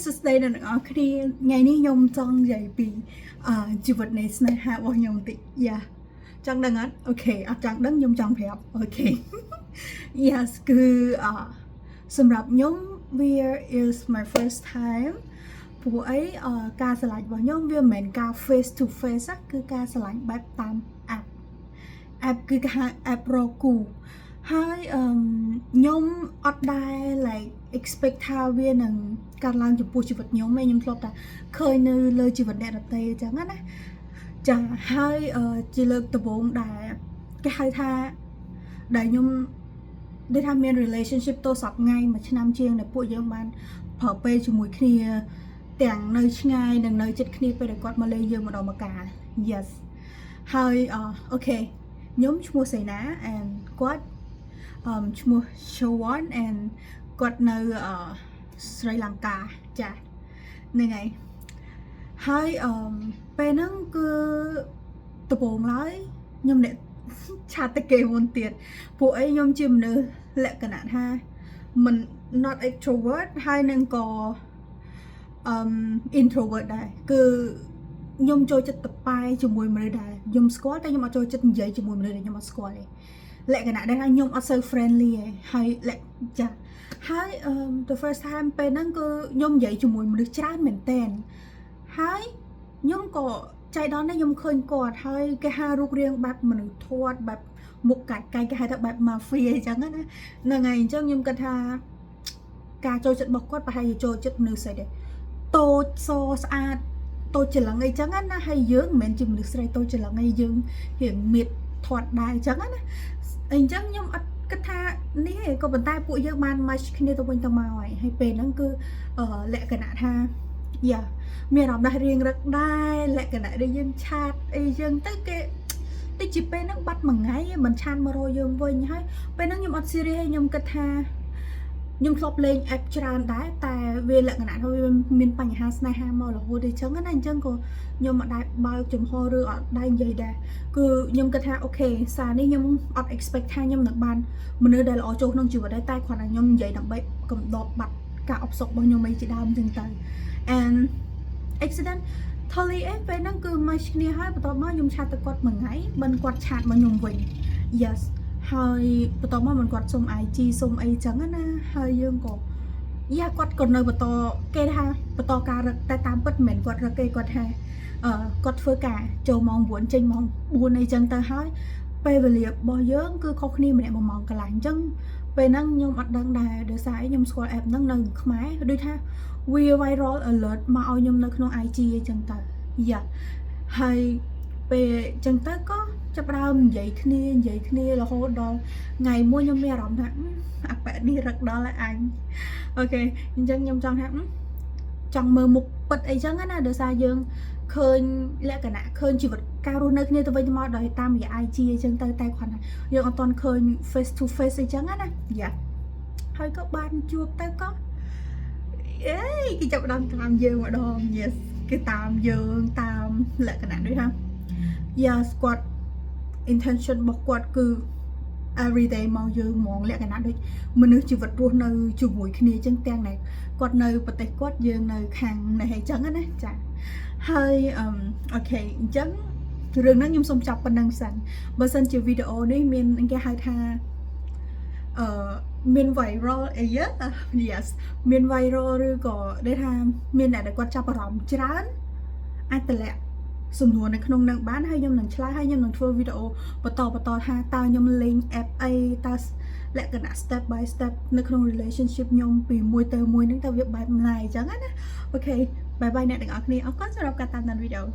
សួស្តីអ្នកទាំងអស់គ្នាថ្ងៃនេះខ្ញុំចង់និយាយពីជីវិតនៃស្នេហារបស់ខ្ញុំបន្តិច yeah ចង់ដឹងអត់ okay អត់ចង់ដឹងខ្ញុំចង់ប្រាប់ okay yes គឺសម្រាប់ខ្ញុំវា is my first time ព្រោះអីការស្រឡាញ់របស់ខ្ញុំវាមិនមែនការ face to face ណាគឺការស្រឡាញ់បែបតាម app app គឺគេហៅ app រកគូហើយខ្ញុំអត់ដែល like expect ថាវានឹងកើតឡើងចំពោះជីវិតខ្ញុំទេខ្ញុំធ្លាប់តែឃើញនៅលើជីវិតអ្នកដទៃអញ្ចឹងណាចាហើយជាលើកដំបូងដែលគេហៅថាដែលខ្ញុំដូចថាមាន relationship ទោសព្វថ្ងៃមួយឆ្នាំជាងដែលពួកយើងបានប្រើពេលជាមួយគ្នាទាំងនៅឆ្ងាយនិងនៅជិតគ្នាពេលដែលគាត់មកលេងយើងម្ដងម្កាល yes ហើយ okay ខ្ញុំឈ្មោះសេណា and គាត់ឈ្មោះ Showan and គាត់នៅស្រីលង្កាចាហ្នឹងហើយហើយពេលហ្នឹងគឺដំបូងឡើយខ្ញុំអ្នក chat ទៅគេមុនទៀតពួកអីខ្ញុំជាមនុស្សលក្ខណៈថាមិន not extrovert ហើយនឹងក៏introvert ដែរគឺខ្ញុំចូលចិត្តតប៉ែជាមួយមនុស្សដែរខ្ញុំស្គាល់តែខ្ញុំអត់ចូលចិត្តនិយាយជាមួយមនុស្សដែលខ្ញុំអត់ស្គាល់ទេលក្ខណៈដែលថាខ្ញុំអត់សូវ friendly ទេហើយលក្ខចាហើយthe first time ពេលហ្នឹងគឺខ្ញុំនិយាយជាមួយមនុស្សច្រើនមែនតើហើយខ្ញុំក៏ចៃដន្យនេះខ្ញុំឃើញគាត់ហើយគេហៅរូបរាងបែបមនុស្សធាត់បែបមុខកាច់កាយគេហៅថាបែប mafia អញ្ចឹងណាហ្នឹងហើយអញ្ចឹងខ្ញុំគិតថាការចូលចិត្តរបស់គាត់ប្រហែលជាចូលចិត្តមនុស្សស្រីដែរតូចសស្អាតតូចច្រឡឹងអីចឹងណាហើយយើងមិនមែនជាមនុស្សស្រីតូចច្រឡឹងអីយើងរៀងមៀតធាត់ដែរអញ្ចឹងណាអញ្ចឹងខ្ញុំអត់គិតថានេះឯងក៏ប៉ុន្តែពួកយើងបាន match គ្នាទៅវិញទៅមកហើយហើយពេលហ្នឹងគឺលក្ខណៈថា yeah មានអារម្មណ៍ថារៀងរឹកដែរលក្ខណៈដែលយើង chat អីយើងទៅគេតិចជាពេលហ្នឹងបាត់មួយថ្ងៃឯងមិន chat មករកយើងវិញហើយពេលហ្នឹងខ្ញុំអត់ serious ទេខ្ញុំគិតថាខ្ញុំធ្លាប់លេង app ច្រើនដែរតែវាលក្ខណៈថាវាមានបញ្ហាស្នេហាមករហូតអីចឹងណាអញ្ចឹងក៏ខ្ញុំអត់ដែលបើកចំហឬអត់ដែលនិយាយដែរគឺខ្ញុំគិតថា okay សារនេះខ្ញុំអត់ expect ថាខ្ញុំនឹងបានមនុស្សដែលល្អចូលក្នុងជីវិតដែរតែគ្រាន់តែខ្ញុំនិយាយដើម្បីកំដប់បាត់ការអផ្សុករបស់ខ្ញុំអីជាដើមអញ្ចឹងទៅ and accidentally អីពេលហ្នឹងគឺមកគ្នាហើយបន្ទាប់មកខ្ញុំ chat ទៅគាត់មួយថ្ងៃមិនគាត់ chat មកខ្ញុំវិញ yes ហើយបន្ទាប់មកមិនគាត់សុំ IG សុំអីចឹងណាហើយយើងក៏ yeah គាត់ក៏នៅបន្តគេថាបន្តការរឹកតែតាមពិតមិនមែនគាត់រឹកទេគាត់ថាគាត់ធ្វើការចូលម៉ោង9ចេញម៉ោង4អីចឹងទៅហើយពេលវេលារបស់យើងគឺខុសគ្នាម្នាក់1ម៉ោងកន្លះអញ្ចឹងពេលហ្នឹងខ្ញុំអត់ដឹងដែរដោយសារអីខ្ញុំស្គាល់ app ហ្នឹងនៅខ្មែរដូចថាវា viral alert មកឲ្យខ្ញុំនៅក្នុង IG អីចឹងទៅ yeah ហើយពេលចឹងទៅក៏ចាប់ផ្ដើមនិយាយគ្នានិយាយគ្នារហូតដល់ថ្ងៃមួយខ្ញុំមានអារម្មណ៍ថាអាប៉ែនេះរឹកដល់ហើយអញ okay អញ្ចឹងខ្ញុំចង់ថាចង់មើលមុខពិតអីចឹងណាដោយសារយើងឃើញលក្ខណៈឃើញជីវិតការរស់នៅគ្នាទៅវិញទៅមកដោយតាមរយៈ IG អីចឹងទៅតែគ្រាន់តែយើងអត់ទាន់ឃើញ face to face អីចឹងណា yeah ហើយក៏បានជួបទៅក៏អេគេចាប់ផ្ដើមតាមយើងម្ដង yes គេតាមយើងតាមលក្ខណៈដូចថា yes គាត់ intention របស់គាត់គឺ everyday មកយើងហ្មងលក្ខណៈដូចមនុស្សជីវិតរស់នៅជាមួយគ្នាអញ្ចឹងទាំងណែគាត់នៅប្រទេសគាត់យើងនៅខាងនេះអញ្ចឹងណាចាហើយ okay អញ្ចឹងរឿងហ្នឹងខ្ញុំសូមចាប់ប៉ុណ្្នឹងសិនបើសិនជាវីដេអូនេះមានគេហៅថាមាន viral អី yes មាន viral ឬក៏ដែលថាមានអ្នកដែលគាត់ចាប់អារម្មណ៍ច្រើនអាចតម្លាក់សំណួរនៅក្នុងនឹងបានហើយខ្ញុំនឹងឆ្លើយហើយខ្ញុំនឹងធ្វើវីដេអូបន្តបន្តថាតើខ្ញុំលេង app អីតើលក្ខណៈ step by step នៅក្នុង relationship ខ្ញុំពីមួយទៅមួយហ្នឹងតើវាបែបណាអញ្ចឹងណា okay bye bye អ្នកទាំងអស់គ្នាអរគុណសម្រាប់ការតាមដានវីដេអូ។